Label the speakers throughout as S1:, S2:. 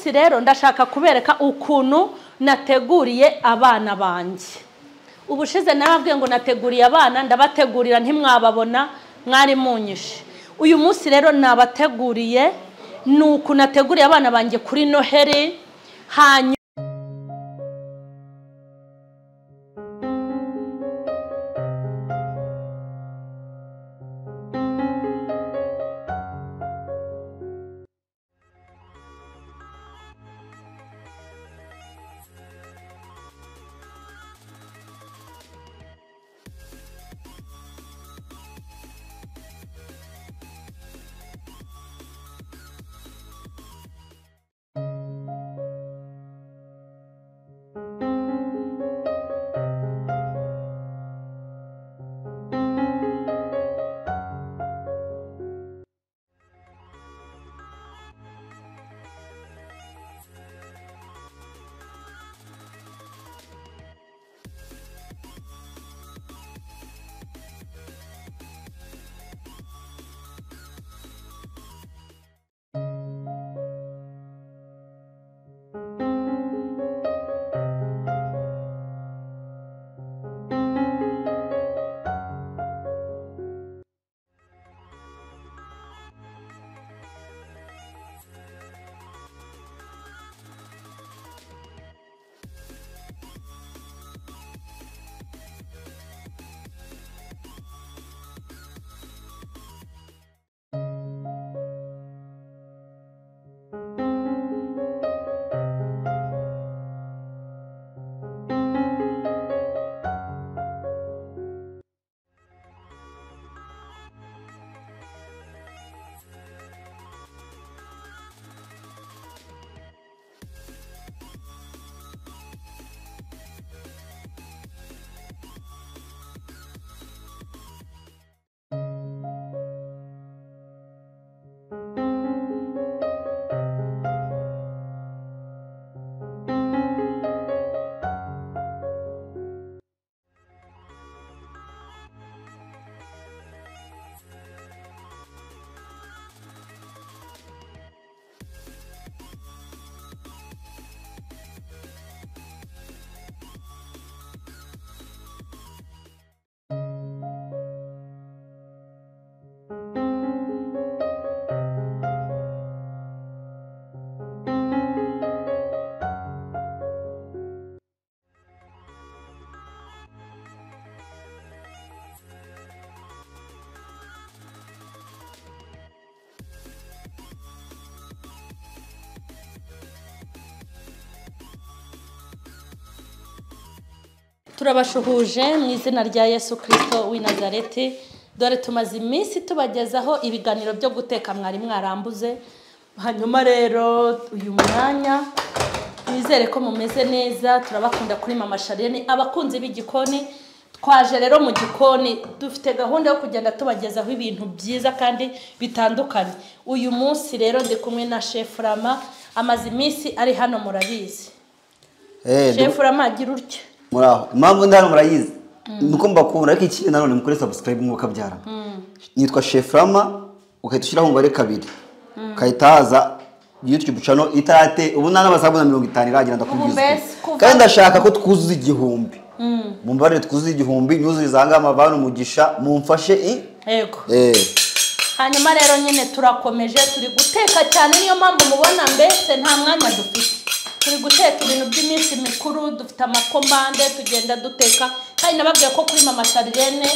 S1: Munsi rero ndashaka kubereka ukuntu nateguriye abana banjye. Ubushize nababwiye ngo nateguriye abana, ndabategurira ntimwababona, mwari munyishe. Uyu munsi rero nabateguriye nuko nateguriye abana banjye kuri Noheli. Hanyuma turabashuhuje mu izina rya Yesu Kristo w'i Nazareti. Dore tumaze iminsi tubagezaho ibiganiro byo guteka mwari mwarambuze. Hanyuma rero uyu mwanya nizere ko mumeze neza, turabakunda kuri Mama Charlene, abakunzi b'igikoni. Twaje rero mu gikoni dufite gahunda yo kugenda tubagezaho ibintu byiza kandi bitandukanye. Uyu munsi rero ndi kumwe na Chef Rama, amaze iminsi ari hano murabizi. Chef Rama agira utya
S2: muraho. Impamvu ndi hano murayizi nuko mbakunda, ariko ikindi nanone mukore subscribe mwuka byara. Nitwa Chef Rama, ukahita ushyiraho umubare 2 ukahita YouTube channel itarate ubu nana basabuna 50 iragira ndakubwiza. Kandi ndashaka ko twuzuza 1000. Mumbarire twuzuza 1000 nyuzuriza hanga amavano umugisha mumfashe.
S1: Yego. Hanyuma rero nyine turakomeje turi guteka cyane, niyo mpamvu mubona mbese nta mwanya dufite. Turi guteka ibintu by'iminsi mikuru, dufite amakomande tugenda duteka. Kandi nababwiye ko kuri Mama Charlene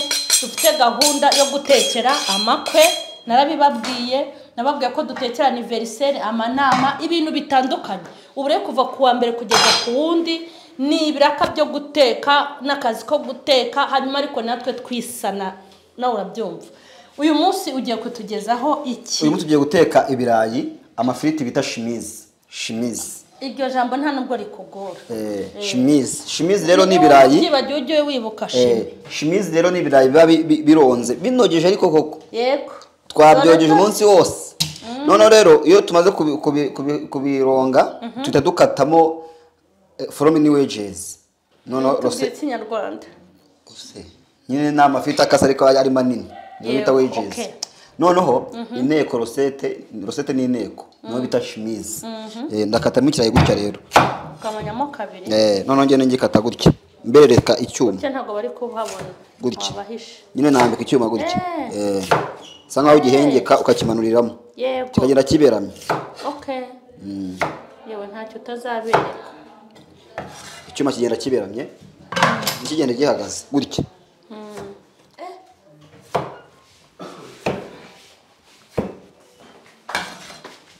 S1: dufite gahunda yo gutekera amakwe, narabibabwiye, nababwiye ko dutekera anniversaire, amanama, ibintu bitandukanye. Ubu rero kuva ku wa mbere kugeza ku wundi ni ibiraka byo guteka n'akazi ko guteka, hanyuma ariko natwe twisana nawe urabyumva. Uyu munsi ugiye kutugezaho iki?
S2: Uyu munsi ugiye guteka ibirayi, amafiriti bita chemise. Chemise.
S1: Iryo jambo nta nubwo rikugora.
S2: Chemise. Chemise rero ni ibirayi.
S1: Ukibagiye ujye wibuka chemise.
S2: Chemise rero ni ibirayi biba bironze, binogeje ariko koko.
S1: Yego.
S2: Twabyogeje umunsi wose. None rero iyo tumaze kubironga tuhita dukatamo from new wages. None
S1: rose Kinyarwanda.
S2: Nyine ni amafiriti akase ariko ari manini. Niyo bita wages. Noneho inteko rosette ni inteko niyo bita chemise. Ndakatamo ikirayi gutya rero.
S1: Ukamanyamo kabiri.
S2: Noneho ngende ngikata gutya. Mberereka icyuma.
S1: Gutya ntabwo bari kuhabona.
S2: Gutya. Nyine nambika icyuma gutya. Sa nkaho ugihengeka ukakimanuriramo.
S1: Yego.
S2: Kikagenda kiberamye.
S1: Okay. Yewe ntacyo utazabereka.
S2: Icyuma kigenda kiberamye. Kigenda gihagaze gutya.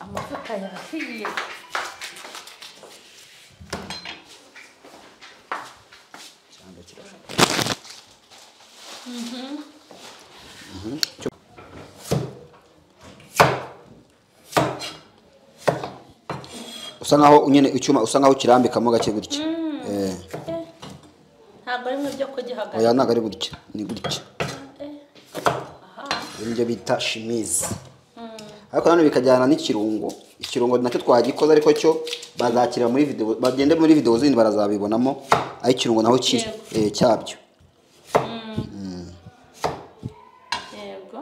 S1: Amavuta yahiye.
S2: Usa nkaho nyine icyuma usa nkaho kirambikamo gake gutya.
S1: Ntabwo ari byo kugihagarika.
S2: Oya ntabwo ari gutya, ni gutya. Ibyo bita chemise. Ariko nano bikajyana n'ikirungo. Ikirungo nacyo twagikoze ariko cyo bazakira muri video, bagende muri video zindi barazabibonamo aho ikirungo naho kiri cyabyo.
S1: Yego.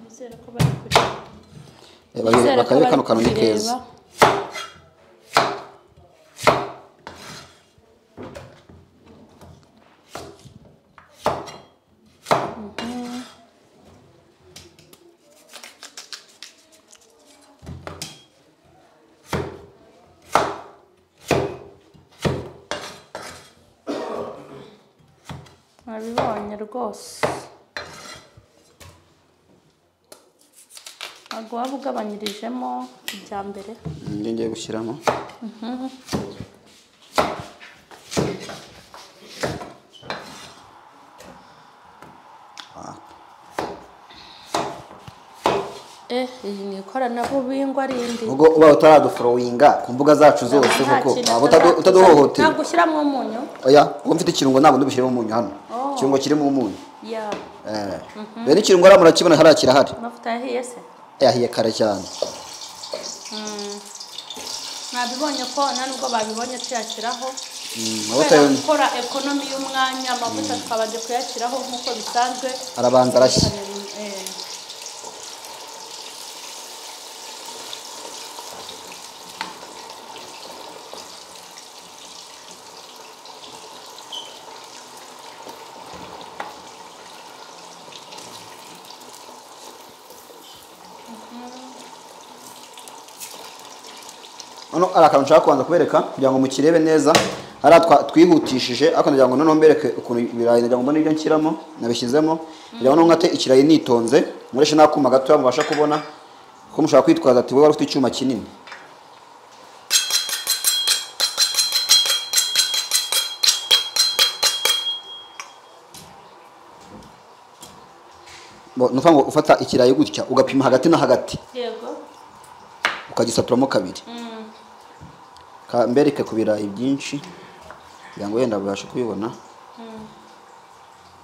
S1: Nizere ko bari kuri.
S2: Bakareba kano kantu ni keza.
S1: Nabibonye rwose. Ntabwo waba ugabanyirijemo ibya mbere.
S2: Ngiye gushyiramo.
S1: Iyi ni ikoranabuhanga rindi.
S2: Ubwo uba utaradufollowinga ku mbuga zacu zose koko waba utaduhohotera.
S1: Ntabwo ushyiramo umunyu?
S2: Oya, ubwo mfite ikirungo ntabwo ndubishyiremo umunyu hano. Ikirungo kirimo umunyu. Rero ikirungo ara murakibona hariya kirahari.
S1: Amavuta yahiye se?
S2: Yahiye kare cyane.
S1: Nabibonye ko nta nubwo babibonye tuyashyiraho. Gukora ekonomi y'umwanya, amavuta twabanje kuyashyiraho nk'uko bisanzwe.
S2: Arabanza arashya. Hano ari akantu nshaka kubanza kubereka kugira ngo mukirebe neza. Hari twihutishije ariko ndagira ngo noneho mbereke ukuntu ibirayi, ndagira ngo mbone ibyo nshyiramo nabishyizemo, kugira ngo nkate ikirayi nitonze nkoreshe n'akuma gatoya mubasha kubona ko mushaka kwitwaza ati wowe wari ufite icyuma kinini. Nukuvuga ngo ufata ikirayi gutya ugapima hagati na hagati.
S1: Yego.
S2: Ukagisaturamo kabiri. Mbereke ku birayi byinshi kugira ngo wenda babashe kubibona.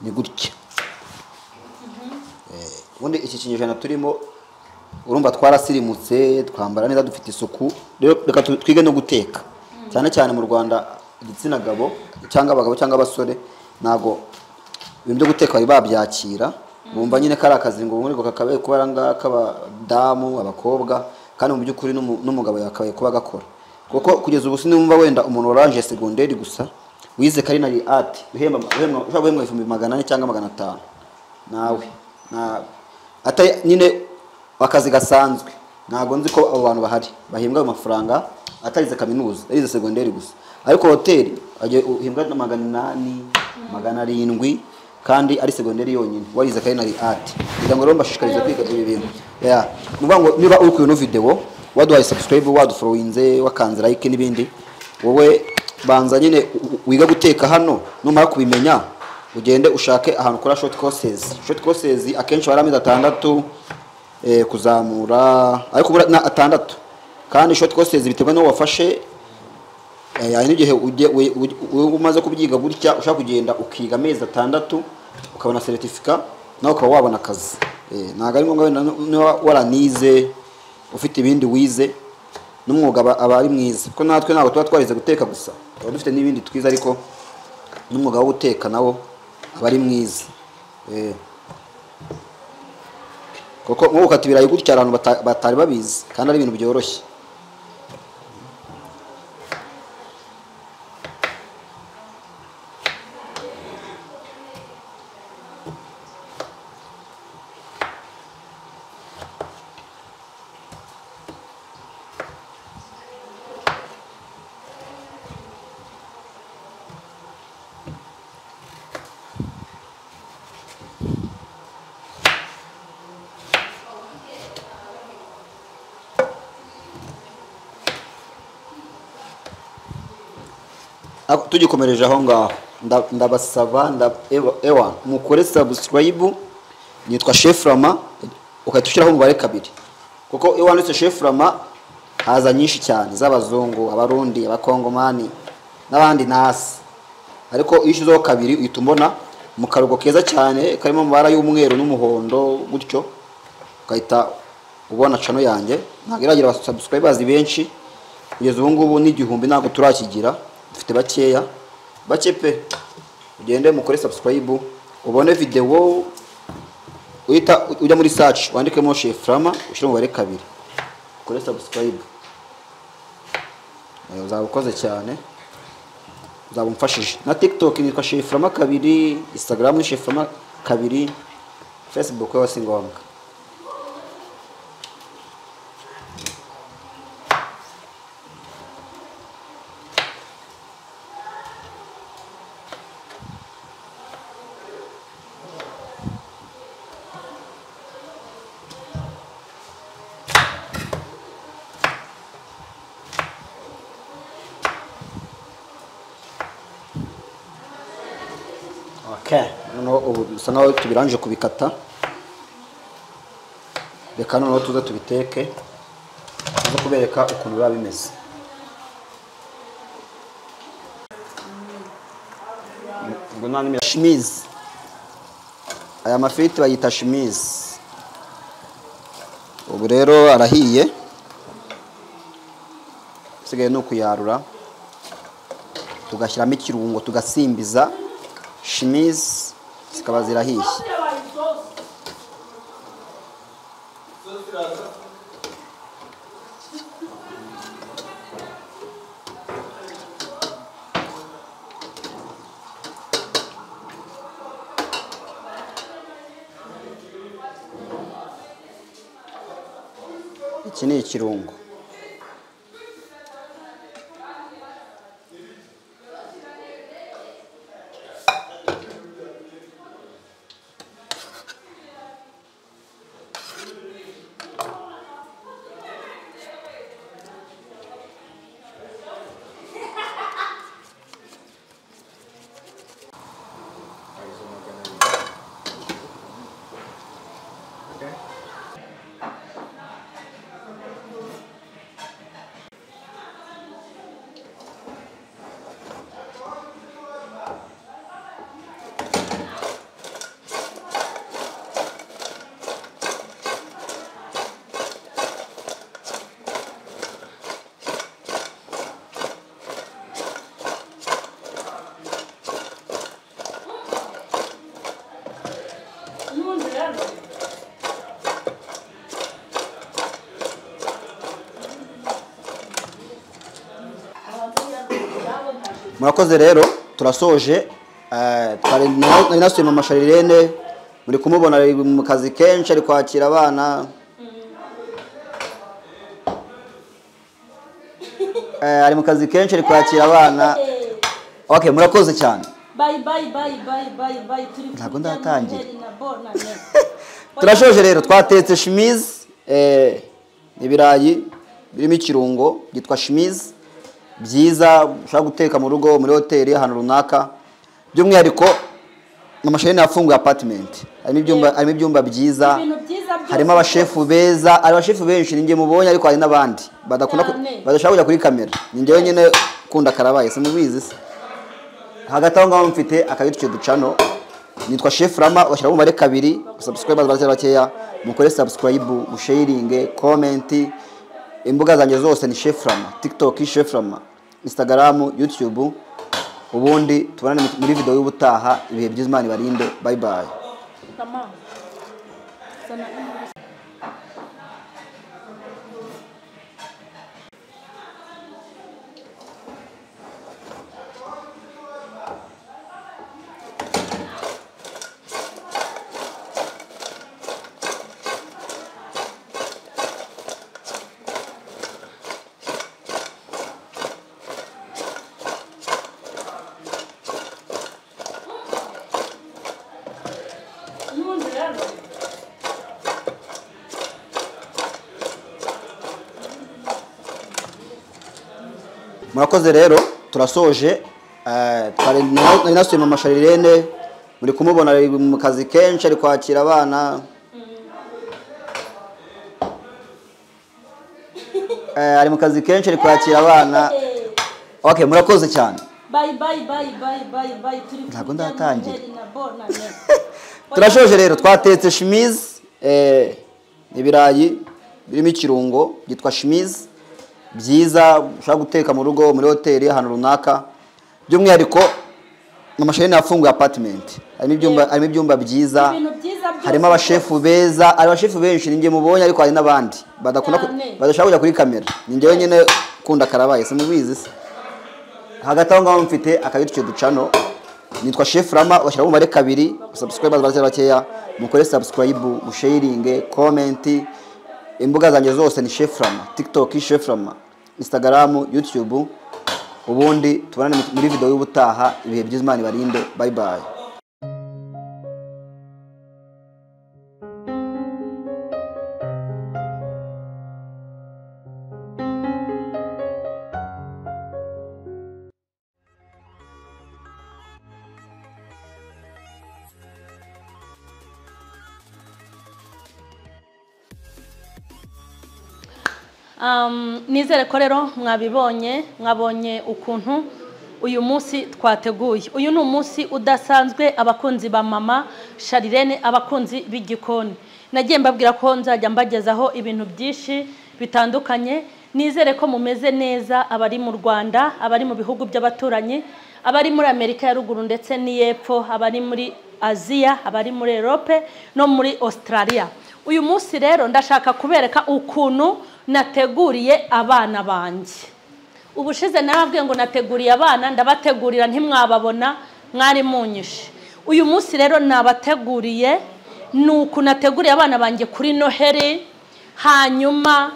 S2: Ni gutya. Ubundi iki kinyejana turimo urumva twarasirimutse, twambara neza, dufite isuku. Rero reka twige no guteka. Cyane cyane mu Rwanda igitsina gabo cyangwa abagabo cyangwa abasore ntago ibintu byo guteka bari babyakira. Bumva nyine kari akazi ngo ubundi kakabe kuba ngaka abadamu abakobwa, kandi mu by'ukuri n'umugabo yakabaye kuba gakora. Kuko kugeza ubu sinumva wenda umuntu warangije secondaire gusa wize culinary art uhembwa ushobora guhembwa 400 cyangwa 500 nawe na atari nyine akazi gasanzwe. Ntago nzi ko abo bantu bahari bahembwa amafaranga atarize kaminuza, arize secondaire gusa. Ariko hoteli agiye uhembwa 800 700 kandi ari secondaire yonyine warize culinary art. Kugira ngo rero mbashishikarize kwiga ibi bintu. Nuvuga ngo niba uri kuri ino video waduhaye subscribe, wadufollowinze, wakanze like n'ibindi, wowe banza nyine wiga guteka hano. Numara kubimenya ugende ushake ahantu ukora short courses. Short courses akenshi bari amezi 6 kuzamura, ariko na 6. Kandi short courses biterwa n'uwo wafashe. Hari n'igihe umaze kubyiga gutya ushaka kugenda ukiga amezi 6 ukabona certificate nawe ukaba wabona akazi. Ntabwo ari ngombwa wenda niba waranize ufite ibindi wize N'umwuga aba ari mwiza, kuko natwe ntabwo tuba twarize guteka gusa, tuba dufite n'ibindi twiza, ariko n'umwuga wo guteka nawo aba ari mwiza. Kuko nko gukata ibirayi gutya abantu batari babizi, kandi ari ibintu byoroshye. Tugikomereje aho ngaho, ndabasaba ewa mukore subscribe. Nitwa Chef Rama, ukahita ushyiraho umubare 2, kuko iyo wanditse Chef Rama haza nyinshi cyane z'abazungu, abarundi, abakongomani n'abandi nasi, ariko iyo ushyizeho 2 uhita umbona mu karugo keza cyane karimo amabara y'umweru n'umuhondo gutyo, ukahita ubona channel yanjye. Ntabwo iragira subscribers benshi kugeza ubu ngubu, ni 1000 ntabwo turakigira, dufite bakeya bake pe. Ugende mukore subscribe ubone video, uhita ujya muri search wandikemo Chef Rama ushyire umubare 2, ukore subscribe. Uzaba ukoze cyane, uzaba umfashije. Na TikTok nitwa Chef Rama 2, Instagram ni Chef Rama 2, Facebook yose si ngombwa. Okay, noneho ubu bisa nkaho tubirangije kubikata, reka noneho tuze tubiteke, tuze kubereka ukuntu biba bimeze. Ngo nani chemise, aya mafiriti bayita chemise. Ubu rero arahiye, isigaye ni ukuyarura tugashyiramo ikirungo tugasimbiza chemise zikaba zirahiye. Iki ni ikirungo. Murakoze rero, turasoje. Nari nasuye mama Charlene, muri kumubona ari mu kazi kenshi, ari kwakira abana. Ari mu kazi kenshi, ari kwakira abana. Okay, murakoze cyane.
S1: Bye bye bye bye bye bye.
S2: Ntabwo ndatangira. Turashoje rero, twatetse chemise, ibirayi birimo ikirungo byitwa chemise, byiza ushobora guteka mu rugo, muri hoteli, ahantu runaka. By'umwihariko mama Charlene yafunguye apartment, harimo ibyumba byiza, harimo abashefu beza, ari abashefu benshi ninjye mubonye, ariko hari n'abandi badakunda badashaka kujya kuri kamera. Ninjye nyine kunda karabaye, simubizi se. Hagati aho ngaho mfite aka YouTube channel nitwa Chef Rama, washyiraho umubare 2, subscribers baracyari bakeya, mukore subscribe, musharinge, comment. Imbuga zanjye zose ni Chef Rama, TikTok Chef Rama, Instagram, YouTube. Ubundi tubonane muri video y'ubutaha. Ibihe byiza, Imana ibarinde. Bye bye.
S1: Rama, zana. N'ubundi rero
S2: Murakoze rero, turasoje. Nari nasuye mama Sharirene, muri kumubona ari mu kazi kenshi, ari kwakira abana. Ari mu kazi kenshi, ari kwakira abana. Okay, murakoze cyane.
S1: Bye bye bye bye bye bye. Turi
S2: Ntabwo
S1: kurya
S2: ndatangira.
S1: Noheli na bonane.
S2: Turashoje rero, twatetse chemise, ibirayi birimo ikirungo byitwa chemise, byiza ushobora guteka mu rugo, muri hoteli, ahantu runaka. By'umwihariko mama Sharirene yafunguye apartment, harimo ibyumba byiza,
S1: Ibintu byiza byose.
S2: Harimo abashefu beza, hari abashefu benshi ninjye mubonye, ariko hari n'abandi badakunda
S1: Cyane.
S2: Badashaka kujya kuri kamera. Ni njyewe nyine ukunda karabaye, simubizi se. Hagati aho ngaho mfite aka YouTube channel nitwa Chef Rama, bashyiraho umubare 2, subscribers baracyari bakeya, mukore subscribe, musharinge, comment. Imbuga zanjye zose ni Chef Rama, TikTok Chef Rama, Instagram, YouTube. Ubundi tubonane muri video y'ubutaha. Ibihe byiza, Imana ibarinde. Bye bye.
S1: Nizere ko rero mwabibonye, mwabonye ukuntu uyu munsi twateguye. Uyu ni umunsi udasanzwe, abakunzi ba mama Sharirene, abakunzi b'igikoni. Nagiye mbabwira ko nzajya mbagezaho ibintu byinshi bitandukanye. Nizere ko mumeze neza, abari mu Rwanda, abari mu bihugu by'abaturanyi, abari muri Amerika ya ruguru ndetse n'iy'epfo, abari muri Aziya, abari muri Europe no muri Australia. Uyu munsi rero ndashaka kubereka ukuntu nateguriye abana banjye. Ubushize narababwiye ngo nateguriye abana, ndabategurira ntimwababona, mwari munyishe. Uyu munsi rero nabateguriye, ni uku nateguriye abana banjye kuri Noheli. Hanyuma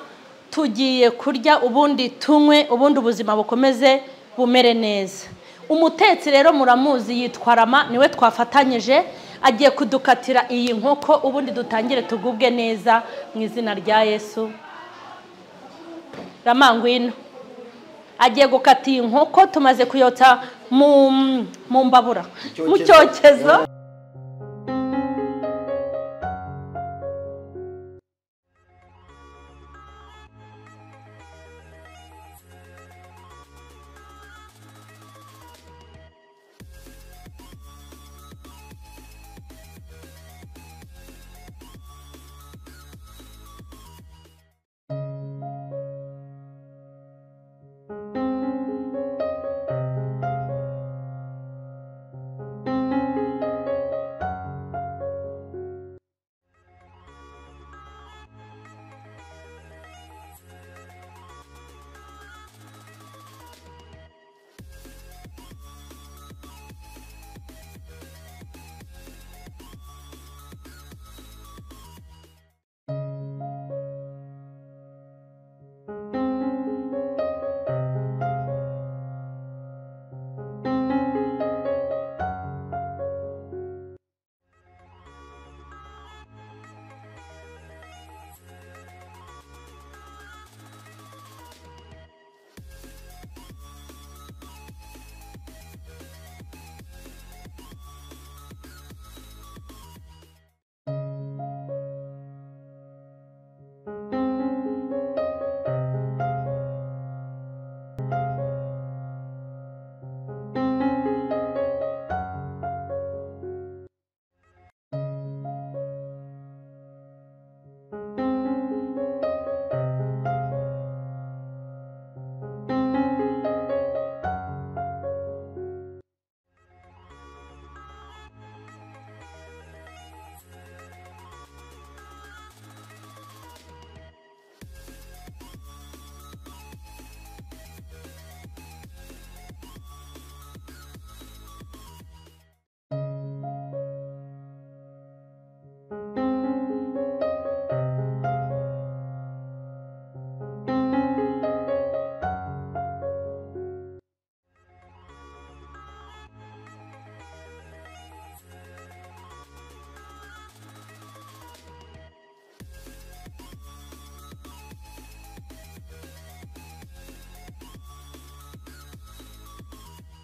S1: tugiye kurya, ubundi tunywe, ubundi ubuzima bukomeze bumere neza. Umutetsi rero muramuzi, yitwa Rama, niwe twafatanyije, agiye kudukatira iyi nkoko, ubundi dutangire tugubwe neza mu izina rya Yesu. Rama, ngwino. Agiye gukata iyi nkoko, tumaze kuyotsa mu mbabura, mu cyokezo.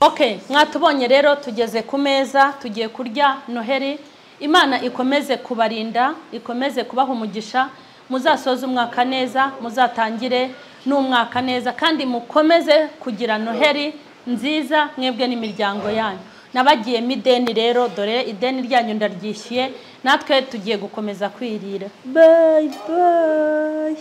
S1: Okay, mwatubonye rero tugeze ku meza, tugiye kurya Noheli. Imana ikomeze kubarinda, ikomeze kubaha umugisha, muzasoze umwaka neza, muzatangire n'umwaka neza, kandi mukomeze kugira Noheli nziza mwebwe n'imiryango yanyu. Nabagiyemo ideni rero, dore ideni ryanyu ndaryishyuye, natwe tugiye gukomeza kwirira. Bye bye.